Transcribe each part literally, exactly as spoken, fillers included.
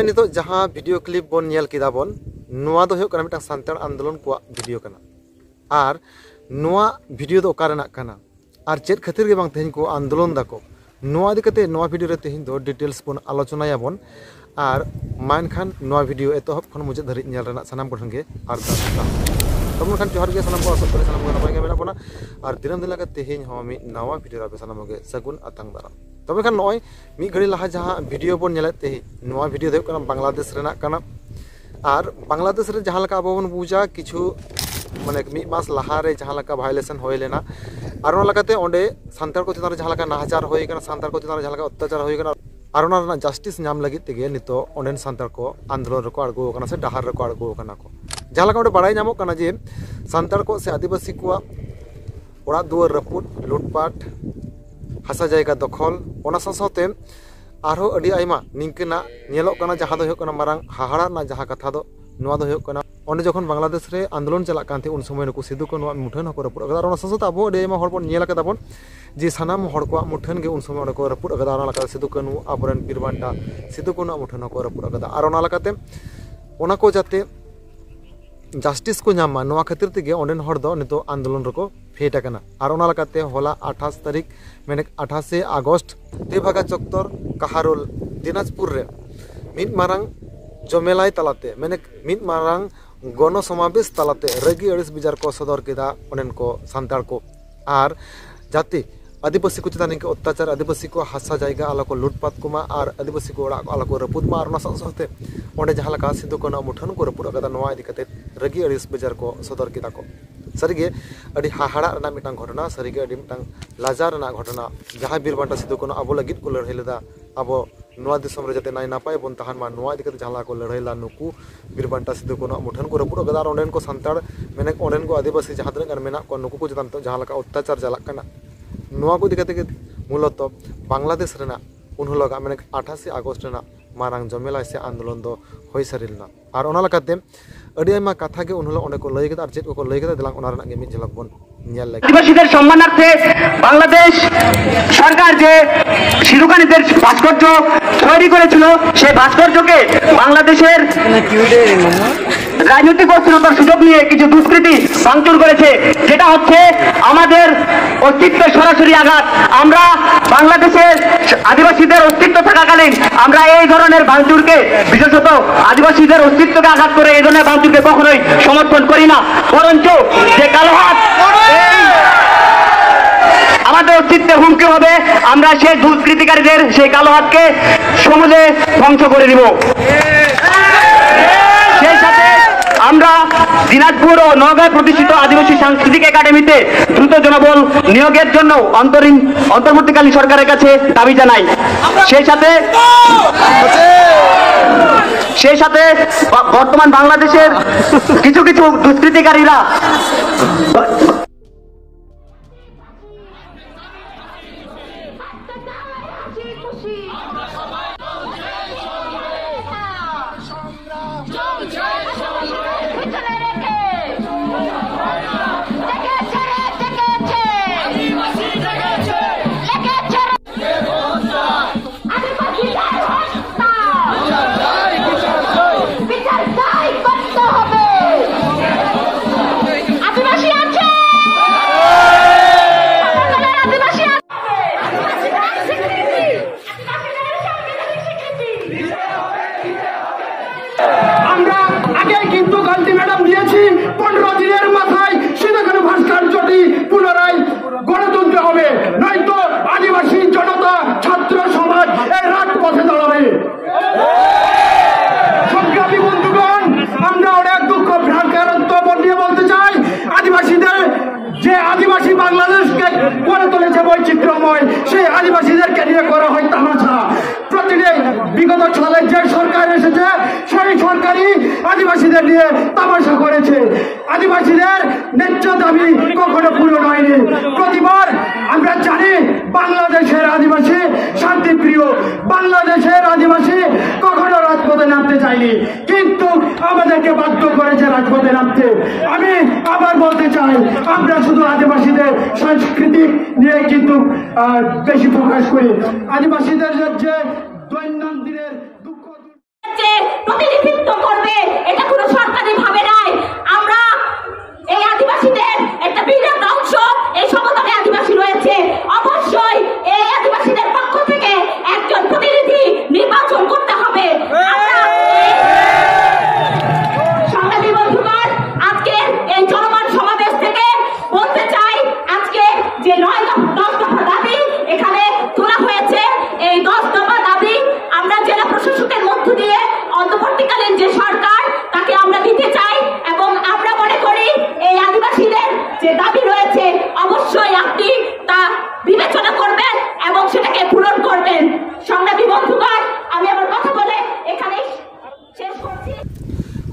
ᱱᱤᱛᱚᱜ ᱡᱟᱦᱟᱸ video clip ᱵᱚᱱ ᱧᱮᱞ ᱠᱮᱫᱟ ᱵᱚᱱ, ᱱᱚᱣᱟ ᱫᱚ ᱦᱩᱭᱩᱜ ᱠᱟᱱᱟ ᱢᱤᱫᱴᱟᱝ ᱥᱟᱱᱛᱟᱲ ᱟᱱᱫᱳᱞᱚᱱ ᱠᱚᱣᱟᱜ ᱵᱷᱤᱰᱤᱭᱳ ᱠᱟᱱᱟ᱾ ᱟᱨ ᱱᱚᱣᱟ ᱵᱷᱤᱰᱤᱭᱳ ᱫᱚ ᱚᱠᱟ ᱨᱮᱱᱟᱜ ᱠᱟᱱᱟ ᱟᱨ ᱪᱮᱫ ᱠᱷᱟᱹᱛᱤᱨ ᱜᱮ ᱵᱟᱝ ᱛᱮᱦᱮᱧ ᱠᱚ ᱟᱱᱫᱳᱞᱚᱱ ᱫᱟᱠᱚ, ᱱᱚᱣᱟ ᱤᱫᱤ ᱠᱟᱛᱮ ᱱᱚᱣᱟ ᱵᱷᱤᱰᱤᱭᱳ ᱨᱮ ᱛᱮᱦᱮᱧ ᱫᱚ ᱰᱤᱴᱮᱞᱥ ᱵᱚᱱ ᱟᱞᱳᱪᱚᱱᱟᱭᱟᱵᱚᱱ᱾ ᱟᱨ ᱢᱟ ᱮᱱᱠᱷᱟᱱ ᱱᱚᱣᱟ ᱵᱷᱤᱰᱤᱭᱳ ᱮᱛᱚᱦᱚᱵ ᱠᱷᱚᱱ ᱢᱩᱪᱟᱹᱫ ᱫᱷᱟᱹᱨᱤᱡ ᱧᱮᱞ ᱨᱮᱱᱟᱜ ᱥᱟᱱᱟᱢ ᱠᱚᱴᱷᱮᱱ ᱜᱮ ᱟᱨᱫᱟᱥ ᱛᱟᱦᱮᱱᱟ᱾ ᱛᱚᱵᱮ ᱠᱷᱟᱱ ᱡᱚᱦᱟᱨ ᱜᱮ ᱥᱟᱱᱟᱢ ᱠᱚ, ᱟᱥᱚᱜ ᱠᱟᱱᱟ ᱥᱟᱱᱟᱢ ᱠᱚ ᱱᱟᱯᱟᱭ ᱜᱮ ᱢᱮᱱᱟᱜ ᱵᱚᱱᱟ᱾ ᱟᱨ ᱫᱤᱱᱟᱹᱢ ᱫᱤᱱ ᱞᱮᱠᱟ ᱛᱮᱦᱮᱧ ᱦᱚᱸ ᱢᱤᱫ ᱱᱟᱣᱟ ᱵᱷᱤᱰᱤᱭᱳ ᱨᱮ ᱟᱯᱮ ᱥᱟᱱᱟᱢ ᱠᱚᱜᱮ ᱥᱟᱹᱜᱩᱱ ᱟᱛᱟᱝ ᱫᱟᱨᱟᱢ᱾ ᱛᱚᱵᱮ ᱠᱷᱟᱱ ᱱᱚᱜᱼᱚᱭ ᱢᱤᱫ ᱜᱷᱟᱹᱲᱤ ᱞᱟᱦᱟ ᱡᱟᱦᱟᱸ ᱵᱷᱤᱰᱤᱭᱳ ᱵᱚᱱ ᱧᱮᱞᱮᱫ ᱛᱟᱦᱮᱸᱫ, ᱱᱚᱣᱟ ᱵᱷᱤᱰᱤᱭᱳ ᱫᱚ ᱦᱩᱭᱩᱜ ᱠᱟᱱᱟ ᱵᱟᱝᱞᱟᱫᱮᱥ ᱨᱮᱱᱟᱜ ᱠᱟᱱᱟ᱾ ᱟᱨ ᱵᱟᱝᱞᱟᱫᱮᱥ ᱨᱮ ᱡᱟᱦᱟᱸ ᱞᱮᱠᱟ ᱟᱵᱚ ᱵᱚᱱ ᱵᱩᱡᱟ, ᱠᱤᱪᱷᱩ ᱢᱟᱱᱮ ᱢᱤᱫ ᱢᱟᱥ ᱞᱟᱦᱟ ᱨᱮ ᱡᱟᱦᱟᱸ ᱞᱮᱠᱟ ᱵᱷᱟᱭᱞᱮᱥᱚᱱ ᱦᱩᱭ ᱞᱮᱱᱟ, ᱟᱨ ᱚᱱᱟ ᱞᱮᱠᱟᱛᱮ ᱚᱸᱰᱮ ᱥᱟᱱᱛᱟᱲ ᱠᱚ ᱪᱮᱛᱟᱱ ᱨᱮ ᱡᱟᱦᱟᱸ ᱞᱮᱠᱟ ᱱᱟᱦᱟᱪᱟᱨ ᱦᱩᱭ ᱠᱟᱱᱟ, ᱥᱟᱱᱛᱟᱲ ᱠᱚ ᱪᱮᱛᱟᱱ ᱨᱮ ᱡᱟᱦᱟᱸ ᱞᱮᱠᱟ ᱚᱛᱛᱟᱪᱟᱨ ᱦᱩᱭ ᱠᱟᱱᱟ, ᱟᱨ ᱚᱱᱟ ᱨᱮᱱᱟᱜ ᱡᱟᱥᱴᱤᱥ ᱧᱟᱢ ᱞᱟᱹᱜᱤᱫ ᱛᱮᱜᱮ ᱱᱤᱛᱚᱜ ᱚᱸᱰᱮᱱ ᱥᱟᱱᱛᱟᱲ ᱠᱚ ᱟᱱᱫᱳᱞᱚᱱ ᱨᱮᱠᱚ ᱟᱬᱜᱚ ᱟᱠᱟᱱᱟ ᱥᱮ ᱰᱟᱦᱟᱨ ᱨᱮᱠᱚ ᱟᱬᱜᱚ ᱟᱠᱟᱱᱟ ᱠᱚ᱾ ᱡᱟᱦᱟᱸ ᱞᱮᱠᱟ ᱚᱸᱰᱮ ᱵᱟᱲᱟᱭ ᱧᱟᱢᱚᱜ ᱠᱟᱱᱟ ᱡᱮ ᱥᱟᱱᱛᱟᱲ ᱠᱚ ᱥᱮ ᱟᱹᱫᱤᱵᱟᱹᱥᱤ ᱠᱚᱣᱟᱜ ᱚᱲᱟᱜ ᱫᱩᱣᱟᱹᱨ ᱨᱟᱹᱯᱩᱫ, ᱞᱩᱴᱯᱟᱴ, ᱦᱟᱥᱟ ᱡᱟᱭᱜᱟ ᱫᱚᱠᱷᱚᱞ, ᱚᱱᱟ ᱥᱟᱶ ᱥᱟᱶᱛᱮ ᱟᱨᱦᱚᱸ ᱟᱹᱰᱤ ᱟᱭᱢᱟ ᱱᱤᱝᱠᱟᱹᱱᱟᱜ ᱧᱮᱞᱚᱜ ᱠᱟᱱᱟ, ᱡᱟᱦᱟᱸ ᱫᱚ ᱦᱩᱭᱩᱜ ᱠᱟᱱᱟ ᱢᱟᱨᱟᱝ ᱦᱟᱦᱟᱲᱟ ᱨᱮᱱᱟᱜ ᱡᱟᱦᱟᱸ ᱠᱟᱛᱷᱟ ᱫᱚ, ᱱᱚᱣᱟ ᱫᱚ ᱦᱩᱭᱩᱜ ᱠᱟᱱᱟ ᱚᱸᱰᱮ ᱡᱚᱠᱷᱚᱱ ᱵᱟᱝᱞᱟᱫᱮᱥ ᱨᱮ ᱟᱱᱫᱳᱞᱚᱱ ᱪᱟᱞᱟᱜ ᱠᱟᱱ ᱛᱟᱦᱮᱸᱫ, ᱩᱱ ᱥᱚᱢᱚᱭ ᱱᱩᱠᱩ ᱥᱤᱫᱩ ᱠᱟᱹᱱᱩᱣᱟᱜ ᱢᱩᱴᱷᱟᱹᱱ ᱦᱚᱸᱠᱚ ᱨᱟᱹᱯᱩᱫ ᱟᱠᱟᱫᱟ᱾ ᱟᱨ ᱚᱱᱟ ᱥᱟᱶ ᱥᱟᱶᱛᱮ ᱟᱵᱚ ᱟᱹᱰᱤ ᱟᱭᱢᱟ ᱦᱚᱲ ᱵᱚᱱ ᱧᱮᱞ ᱟᱠᱟᱫᱟ ᱵᱚᱱ ᱡᱮ ᱥᱟᱱᱟᱢ ᱦᱚᱲ ᱠᱚᱣᱟᱜ ᱢᱩᱴᱷᱟᱹᱱ ᱜᱮ ᱩᱱ ᱥᱚᱢᱚᱭ ᱚᱸᱰᱮ ᱠᱚ ᱨᱟᱹᱯᱩᱫ ᱟᱠᱟᱫᱟ᱾ ᱚᱱᱟ ᱞᱮᱠᱟᱛᱮ ᱥᱤᱫᱩ ᱠᱟᱹᱱᱩ, ᱟᱵᱚᱨᱮᱱ ᱵᱤᱨ ᱵᱟᱱᱴᱟ ᱥᱤᱫᱩ ᱠᱟᱹᱱᱩᱣᱟᱜ ᱢᱩᱴᱷᱟᱹᱱ ᱦᱚᱸᱠᱚ ᱨᱟᱹᱯᱩᱫ ᱟᱠᱟᱫᱟ᱾ ᱟᱨ ᱚᱱᱟ ᱞᱮᱠᱟᱛᱮ ᱚᱱᱟ ᱠᱚ ᱡᱟᱛᱮ ᱡᱟᱥᱴᱤᱥ ᱠᱚ ᱧᱟᱢ ᱢᱟ, ᱱᱚᱣᱟ ᱠᱷᱟᱹᱛᱤᱨ ᱛᱮᱜᱮ ᱚᱸᱰᱮᱱ ᱦᱚᱲ ᱫᱚ ᱱᱤᱛᱚᱜ ᱟᱱᱫᱳᱞᱚᱱ ᱨᱮᱠᱚ ᱯᱷᱮᱰ ᱟᱠᱟᱱᱟ᱾ ᱟᱨ ᱚᱱᱟ ᱞᱮᱠᱟᱛᱮ ᱦᱚᱞᱟ ᱟᱴᱷᱟᱥ ᱛᱟᱹᱨᱤᱠᱷ, ᱢᱮᱱᱮ ᱟᱴᱷᱟᱥᱮ ᱟᱜᱚᱥᱴ, ᱛᱮᱵᱷᱟᱜᱟ ᱪᱚᱛᱛᱚᱨ, ᱠᱟᱦᱟᱨᱳᱞ, ᱫᱤᱱᱟᱡᱽᱯᱩᱨ ᱨᱮ ᱢᱤᱫ ᱢᱟᱨᱟᱝ ᱡᱚᱢᱮᱞᱟᱭ ᱛᱟᱞᱟᱛᱮ, ᱢᱮᱱᱮ ᱢᱤᱫ ᱢᱟᱨᱟᱝ ᱜᱚᱱᱚ ᱥᱚᱢᱟᱵᱮᱥ ᱛᱟᱞᱟᱛᱮ ᱨᱟᱹᱜᱤ ᱟᱹᱲᱤᱥ ᱵᱮᱡᱟᱨ ᱠᱚ ᱥᱚᱫᱚᱨ ᱠᱮᱫᱟ ᱚᱸᱰᱮᱱ ᱠᱚ ᱥᱟᱱᱛᱟᱲ ᱠᱚ᱾ ᱟᱨ ᱡᱟᱛᱮ ᱟᱹᱫᱤᱵᱟᱹᱥᱤ ᱠᱚ ᱪᱮᱛᱟᱱ ᱱᱤᱝᱠᱟᱹ ᱚᱛᱛᱟᱪᱟᱨ, ᱟᱹᱫᱤᱵᱟᱹᱥᱤ ᱠᱚ ᱦᱟᱥᱟ ᱡᱟᱭᱜᱟ ᱟᱞᱚ ᱠᱚ ᱞᱩᱴᱯᱟᱛ ᱠᱚᱢᱟ ᱟᱨ ᱟᱹᱫᱤᱵᱟᱹᱥᱤ ᱠᱚ ᱚᱲᱟᱜ ᱠᱚ ᱟᱞᱚ ᱠᱚ ᱨᱟᱹᱯᱩᱫ ᱢᱟ᱾ ᱟᱨ ᱚᱱᱟ ᱥᱟᱶ ᱥᱟᱶᱛᱮ ᱚᱸᱰᱮ ᱡᱟᱦᱟᱸ ᱞᱮᱠᱟ ᱥᱤᱫᱩ ᱠᱟᱹᱱᱩ ᱢᱩᱴᱷᱟᱹᱱ ᱠᱚ ᱨᱟᱹᱯᱩᱫ ᱟᱠᱟᱫᱟ, ᱱᱚᱣᱟ ᱤᱫᱤ ᱠᱟᱛᱮ ᱨᱟᱹᱜᱤ ᱟᱹᱲᱤᱥ ᱵᱮᱡᱟᱨ ᱠᱚ ᱥᱚᱫᱚᱨ ᱠᱮᱫᱟ ᱠᱚ᱾ ᱥᱟᱹᱨᱤᱜᱮ ᱟᱹᱰᱤ ᱦᱟᱦᱟᱲᱟᱜ ᱨᱮᱱᱟᱜ ᱢᱤᱫᱴᱟᱝ ᱜᱷᱚᱴᱚᱱᱟ, ᱥᱟᱹᱨᱤᱜᱮ ᱟᱹᱰᱤ ᱢᱤᱫᱴᱟᱝ ᱞᱟᱡᱟᱣ ᱨᱮᱱᱟᱜ ᱜᱷᱚᱴᱚᱱᱟ᱾ ᱡᱟᱦᱟᱸᱭ ᱵᱤᱨ ᱵᱟᱱᱴᱟ ᱥᱤᱫᱩ ᱠᱟᱹᱱᱩ ᱟᱵᱚ ᱞᱟᱹᱜᱤᱫ ᱠᱚ ᱞᱟᱹᱲᱦᱟᱹᱭ ᱞᱮᱫᱟ, ᱟᱵᱚ ᱱᱚᱣᱟ ᱫᱤᱥᱚᱢ ᱨᱮ ᱡᱟᱛᱮ ᱱᱟᱭ ᱱᱟᱯᱟᱭ ᱵᱚᱱ ᱛᱟᱦᱮᱱ ᱢᱟ, ᱱᱚᱣᱟ ᱤᱫᱤ ᱠᱟᱛᱮ ᱡᱟᱦᱟᱸ ᱞᱮᱠᱟ ᱠᱚ ᱞᱟᱹᱲᱦᱟᱹᱭ ᱞᱮᱫᱟ, ᱱᱩᱠᱩ ᱵᱤᱨ ᱵᱟᱱᱴᱟ ᱥᱤᱫᱩ ᱠᱟᱹᱱᱩᱣᱟᱜ ᱢᱩᱴᱷᱟᱹᱱ ᱠᱚ ᱨᱟᱹᱯᱩᱫ ᱟᱠᱟᱫᱟ᱾ ᱟᱨ ᱚᱸᱰᱮᱱ ᱠᱚ ᱥᱟᱱᱛᱟᱲ, ᱢᱮᱱᱮ ᱚᱸᱰᱮᱱ ᱠᱚ ᱟᱹᱫᱤᱵᱟᱹᱥᱤ ᱡᱟᱦᱟᱸ ᱛᱤᱱᱟᱹᱜ ᱜᱟᱱ ᱢᱮᱱᱟᱜ ᱠᱚᱣᱟ, ᱱᱩᱠᱩ ᱠᱚ ᱪᱮᱛᱟᱱ ᱱᱤᱛᱚᱜ ᱡᱟᱦᱟᱸ ᱞᱮᱠᱟ ᱚᱛᱛᱟᱪᱟᱨ ᱪᱟᱞᱟᱜ ᱠᱟᱱᱟ, ᱱᱚᱣᱟ ᱠᱚ ᱤᱫᱤ ᱠᱟᱛᱮ ᱜᱮ ᱢᱩᱞᱚᱛᱚ ᱵᱟᱝᱞᱟᱫᱮᱥ ᱨᱮᱱᱟᱜ ᱩᱱ ᱦᱤᱞᱳᱜᱟᱜ, ᱢᱮᱱᱮ ᱟᱴᱷᱟᱥᱮ ᱟᱜᱚᱥᱴ ᱨᱮᱱᱟᱜ ᱢᱟᱨᱟᱝ ᱡᱚᱢᱮᱞᱟᱭ ᱥᱮ ᱟᱱᱫᱳᱞᱚᱱ ᱫᱚ ᱦᱩᱭ ᱥᱟᱹᱨᱤ ᱞᱮᱱᱟ᱾ ᱟᱨ ᱚᱱᱟ ᱞᱮᱠᱟᱛᱮ ᱟᱹᱰᱤ ᱟᱭᱢᱟ ᱠᱟᱛᱷᱟ ᱜᱮ ᱩᱱ ᱦᱤᱞᱳᱜ ᱚᱸᱰᱮ ᱠᱚ ᱞᱟᱹᱭ ᱠᱮᱫᱟ, ᱟᱨ ᱪᱮᱫ ᱠᱚᱠᱚ ᱞᱟᱹᱭ ᱠᱮᱫᱟ, ᱫᱮᱞᱟᱝ ᱚᱱᱟ ᱨᱮᱱᱟᱜ ᱜᱮ ᱢᱤᱫ ᱡᱷᱟᱞᱟᱠ ᱵᱚᱱ ᱧᱮᱞ ᱞᱮᱜᱮ᱾ ᱟᱹᱫᱤᱵᱟᱹᱥᱤᱫᱮᱨ ᱥᱚᱢᱢᱟᱱᱟᱨᱛᱷᱮ ᱵᱟᱝᱞᱟᱫᱮᱥ ᱥᱚᱨᱠᱟᱨ ᱡᱮ ᱥᱤᱫᱩ ᱠᱟᱹᱱᱩ ᱫᱮᱨ ভাস্কর্য তৈরি করেছিল, সেই ভাস্কর্যকে বাংলাদেশের রাজনৈতিক অস্থিরতার সুযোগ নিয়ে কিছু দুষ্কৃতী ভাঙচুর করেছে, যেটা হচ্ছে আমাদের অস্তিত্বের সরাসরি আঘাত। আমরা বাংলাদেশের আদিবাসীদের অস্তিত্ব থাকাকালীন আমরা এই ধরনের ভাঙচুরকে, বিশেষত আদিবাসীদের অস্তিত্বকে আঘাত করে এই ধরনের ভাঙচুরকে কখনোই সমর্থন করি না। বরঞ্চ যে কালো হাত আমাদের অস্তিত্বে হুমকি হবে, আমরা সেই দুষ্কৃতিকারীদের সেই কালো হাতকে সমূলে ধ্বংস করে দিব। সেই সাথে আমরা দিনাজপুর ও নওগাঁয় প্রতিষ্ঠিত আদিবাসী সাংস্কৃতিক একাডেমিতে দ্রুত জনবল নিয়োগের জন্য অন্তরীণ অন্তর্বর্তীকালীন সরকারের কাছে দাবি জানাই। সেই সাথে সেই সাথে ব- বর্তমান বাংলাদেশের কিছু কিছু দুষ্কৃতিকারীরা আমরা আগে কিন্তু আলটিমেটাম দিয়েছি, পনেরো দিনের মাথায় সিধু কানু ভাস্কর্যটি পুনরায় গড়ে তুলতে হবে, নয়তো আদিবাসী জনতা, ছাত্র সমাজ এই রাজপথে দাঁড়াবে। সংগ্রামী বন্ধুগণ, আমরা অনেক দুঃখ ভারাক্রান্ত মন নিয়ে বলতে চাই, আদিবাসীদের যে আদিবাসী বাংলাদেশকে গড়ে তুলেছে বৈচিত্র্যময়, সেই আদিবাসীদেরকে নিয়ে করা হয় তামাশা। প্রতিটি বিগত সালে যে সরকার এসেছে, সেই সরকারই আদিবাসীদের নিয়ে তামাশা করেছে। আদিবাসীদের ন্যায্য দাবি কখনো পূরণ হয়নি। প্রতিবার আমরা জানি বাংলাদেশের আদিবাসী শান্তিপ্রিয়, বাংলাদেশের আদিবাসী কখনো রাজপথে নামতে চায়নি, কিন্তু আমাদেরকে বাধ্য করেছে রাজপথে নামতে। আমি আবার বলতে চাই, আমরা শুধু আদিবাসীদের সাংস্কৃতিক নিয়ে কিন্তু আহ, বেশি ফোকাস করি। আদিবাসীদের যে দৈনন্দিনের দুঃখ যে প্রতিনিধিত্ব করবে, এটা কোনো সরকারি ভাবে নয়। আমরা এই আদিবাসীদের একটা বিরাট অংশ এই সমতলে আদিবাসী রয়েছে। অবশ্যই এই আদিবাসীদের পক্ষ থেকে একজন প্রতিনিধি নির্বাচন করতে হবে। আমরা এই সংগ্রামী বন্ধুগণ, আজকের এই চলমান সমাবেশ থেকে বলতে চাই, আজকে যে নয় দফ-, দশ দফা দাবি এখানে তোলা হয়েছে, এই দশ দফা দাবি আমরা জেলা প্রশাসকের মধ্য দিয়ে অন্তর্বর্তীকালীন যে সরকার, তাকে আমরা দিতে চাই। এবং আমরা মনে করি এই আদিবাসীদের যে দাবি রয়েছে, অবশ্যই আপনি তা বিবেচনা করবেন এবং সেটাকে পূরণ করবেন। সংগ্রামী বন্ধুগণ, আমি আমার কথা বলে এখানে শেষ করছি।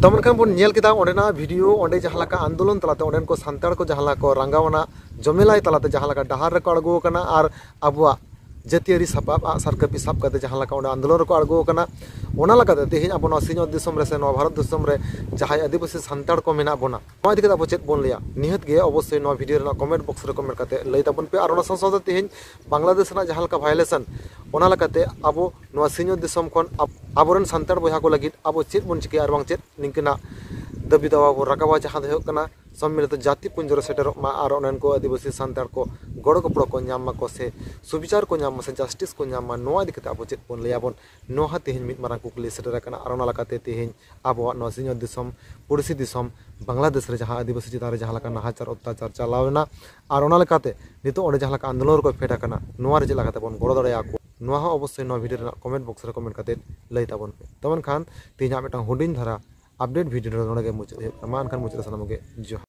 ᱛᱚ ᱢᱮᱱᱠᱷᱟᱱ ᱵᱚᱱ ᱧᱮᱞ ᱠᱮᱫᱟ ᱚᱸᱰᱮᱱᱟᱜ ᱵᱷᱤᱰᱤᱭᱳ, ᱚᱸᱰᱮ ᱡᱟᱦᱟᱸ ᱞᱮᱠᱟ ᱟᱱᱫᱳᱞᱚᱱ ᱛᱟᱞᱟᱛᱮ ᱚᱸᱰᱮᱱ ᱠᱚ ᱥᱟᱱᱛᱟᱲ ᱠᱚ ᱡᱟᱦᱟᱸ ᱞᱮᱠᱟ ᱠᱚ ᱨᱟᱸᱜᱟᱣᱱᱟ, ᱡᱚᱢᱮᱞᱟᱭ ᱛᱟᱞᱟᱛᱮ ᱡᱟᱦᱟᱸ ᱞᱮᱠᱟ ᱰᱟᱦᱟᱨ ᱨᱮᱠᱚ ᱟᱬᱜᱚ ᱟᱠᱟᱱᱟ ᱟᱨ ᱟᱵᱚᱣᱟᱜ ᱡᱟᱹᱛᱤᱭᱟᱹᱨᱤ ᱥᱟᱯᱟᱵ ᱟᱜ ᱥᱟᱨ ᱠᱟᱹᱯᱤ ᱥᱟᱵ ᱠᱟᱛᱮ ᱡᱟᱦᱟᱸ ᱞᱮᱠᱟ ᱚᱸᱰᱮ ᱟᱱᱫᱳᱞᱚᱱ ᱨᱮᱠᱚ ᱟᱬᱜᱚ ᱟᱠᱟᱱᱟ, ᱚᱱᱟ ᱞᱮᱠᱟᱛᱮ ᱛᱮᱦᱮᱧ ᱟᱵᱚ ᱱᱚᱣᱟ ᱥᱤᱧᱚᱛ ᱫᱤᱥᱚᱢ ᱨᱮ ᱥᱮ ᱱᱚᱣᱟ ᱵᱷᱟᱨᱚᱛ ᱫᱤᱥᱚᱢ ᱨᱮ ᱡᱟᱦᱟᱸᱭ ᱟᱹᱫᱤᱵᱟᱹᱥᱤ ᱥᱟᱱᱛᱟᱲ ᱠᱚ ᱢᱮᱱᱟᱜ ᱵᱚᱱᱟ, ᱱᱚᱣᱟ ᱤᱫᱤ ᱠᱟᱛᱮ ᱟᱵᱚ ᱪᱮᱫ ᱵᱚᱱ ᱞᱟᱹᱭᱟ? ᱱᱤᱦᱟᱹᱛ ᱜᱮ ᱚᱵᱚᱥᱥᱳᱭ ᱱᱚᱣᱟ ᱵᱷᱤᱰᱤᱭᱳ ᱨᱮᱱᱟᱜ ᱠᱚᱢᱮᱱᱴ ᱵᱚᱠᱥ ᱨᱮ ᱠᱚᱢᱮᱱᱴ ᱠᱟᱛᱮ ᱞᱟᱹᱭ ᱛᱟᱵᱚᱱ ᱯᱮ᱾ ᱟᱨ ᱚᱱᱟ ᱥᱟᱶ ᱥᱟᱶᱛᱮ ᱛᱮᱦᱮᱧ ᱵᱟᱝᱞᱟᱫᱮᱥ ᱨᱮᱱᱟᱜ ᱡᱟᱦᱟᱸ ᱞᱮᱠᱟ ᱵᱷᱟᱭᱞᱮᱥᱚᱱ, ᱚᱱᱟ ᱞᱮᱠᱟᱛᱮ ᱟᱵᱚ ᱱᱚᱣᱟ ᱥᱤᱧᱚᱛ ᱫᱤᱥᱚᱢ ᱠᱷᱚᱱ ᱟᱵ- ᱟᱵᱚᱨᱮᱱ ᱥᱟᱱᱛᱟᱲ ᱵᱚᱭᱦᱟ ᱠᱚ ᱞᱟᱹᱜᱤᱫ ᱟᱵᱚ ᱪᱮᱫ ᱵᱚᱱ ᱪᱤᱠᱟᱹᱭᱟ ᱟᱨ ᱵᱟᱝ ᱪᱮᱫ ᱱᱤᱝᱠᱟᱹᱱᱟᱜ ᱫᱟᱹᱵᱤ ᱫᱟᱣᱟ ᱵᱚᱱ ᱨᱟᱠᱟᱵᱟ, ᱡᱟᱦᱟᱸ ᱫᱚ ᱦᱩᱭᱩᱜ ᱠᱟᱱᱟ ᱥᱚᱢᱢᱤᱞᱤᱛᱚ ᱡᱟᱹᱛᱤ ᱯᱩᱧᱡᱚ ᱨᱮ ᱥᱮᱴᱮᱨᱚᱜ ᱢᱟ ᱟᱨ ᱚᱱᱮᱱ ᱠᱚ ᱟᱹᱫᱤᱵᱟᱹᱥᱤ ᱥᱟᱱᱛᱟᱲ ᱠᱚ ᱜᱚᱲᱚ ᱜᱚᱯᱚᱲᱚ ᱠᱚ ᱧᱟᱢ ᱢᱟᱠᱚ ᱥᱮ ᱥᱩᱵᱤᱪᱟᱨ ᱠᱚ ᱧᱟᱢ ᱢᱟ ᱥᱮ ᱡᱟᱥᱴᱤᱥ ᱠᱚ ᱧᱟᱢ ᱢᱟ, ᱱᱚᱣᱟ ᱤᱫᱤ ᱠᱟᱛᱮ ᱟᱵᱚ ᱪᱮᱫ ᱵᱚᱱ ᱞᱟᱹᱭᱟᱵᱚᱱ, ᱱᱚᱣᱟ ᱦᱚᱸ ᱛᱮᱦᱮᱧ ᱢᱤᱫ ᱢᱟᱨᱟᱝ ᱠᱩᱠᱞᱤ ᱥᱮᱴᱮᱨ ᱟᱠᱟᱱᱟ᱾ ᱟᱨ ᱚᱱᱟ ᱞᱮᱠᱟᱛᱮ ᱛᱮᱦᱮᱧ ᱟᱵᱚᱣᱟᱜ ᱱᱚᱣᱟ ᱥᱤᱧᱚᱛ ᱫᱤᱥᱚᱢ, ᱯᱩᱲᱥᱤ ᱫᱤᱥᱚᱢ ᱵᱟᱝᱞᱟᱫᱮᱥ ᱨᱮ ᱡᱟᱦᱟᱸ ᱟᱹᱫᱤᱵᱟᱹᱥᱤ ᱪᱮᱛᱟᱱ ᱨᱮ ᱡᱟᱦᱟᱸ ᱞᱮᱠᱟ ᱱᱟᱦᱟᱪᱟᱨ ᱚᱛᱛᱟᱪᱟᱨ ᱪᱟᱞᱟᱣ ᱮᱱᱟ, ᱟᱨ ᱚᱱᱟ ᱞᱮᱠᱟᱛᱮ ᱱᱤᱛᱚᱜ ᱚᱸᱰᱮ ᱡᱟᱦᱟᱸ ᱞᱮᱠᱟ ᱟᱱᱫᱳᱞᱚᱱ ᱨᱮᱠᱚ ᱯᱷᱮᱰ ᱟᱠᱟᱱᱟ, ᱱᱚᱣᱟ ᱨᱮ ᱪᱮᱫ ᱞᱮᱠᱟᱛᱮ ᱵᱚᱱ ᱜᱚᱲᱚ ᱫᱟᱲᱮᱭᱟᱠᱚᱣᱟ, ᱱᱚᱣᱟ ᱦᱚᱸ ᱚᱵᱚᱥᱥᱳᱭ ᱱᱚᱣᱟ ᱵᱷᱤᱰᱤᱭᱳ ᱨᱮᱱᱟᱜ ᱠᱚᱢᱮᱱᱴ ᱵᱚᱠᱥ ᱨᱮ ᱠᱚᱢᱮᱱᱴ ᱠᱟᱛᱮ ᱞᱟᱹᱭ ᱛᱟᱵᱚᱱ ᱯᱮ᱾ ᱛᱚᱵᱮ ᱮᱱᱠᱷᱟᱱ ᱛᱮᱦᱮᱧᱟᱜ ᱢᱤᱫᱴᱟᱝ ᱦᱩᱰᱤᱧ ᱫᱷᱟᱨᱟ ᱟᱯᱰᱮᱴ ᱵᱷᱤᱰᱤᱭᱳ ᱱᱚᱰᱮ ᱜᱮ ᱢᱩᱪᱟᱹᱫ ᱦᱩᱭᱩᱜ ᱠᱟᱱᱟ᱾ ᱢᱟ ᱮᱱᱠᱷᱟᱱ ᱢᱩᱪᱟᱹᱫ ᱨᱮ ᱥᱟᱱᱟᱢ ᱠᱚᱜᱮ ᱡᱚᱦᱟᱨ᱾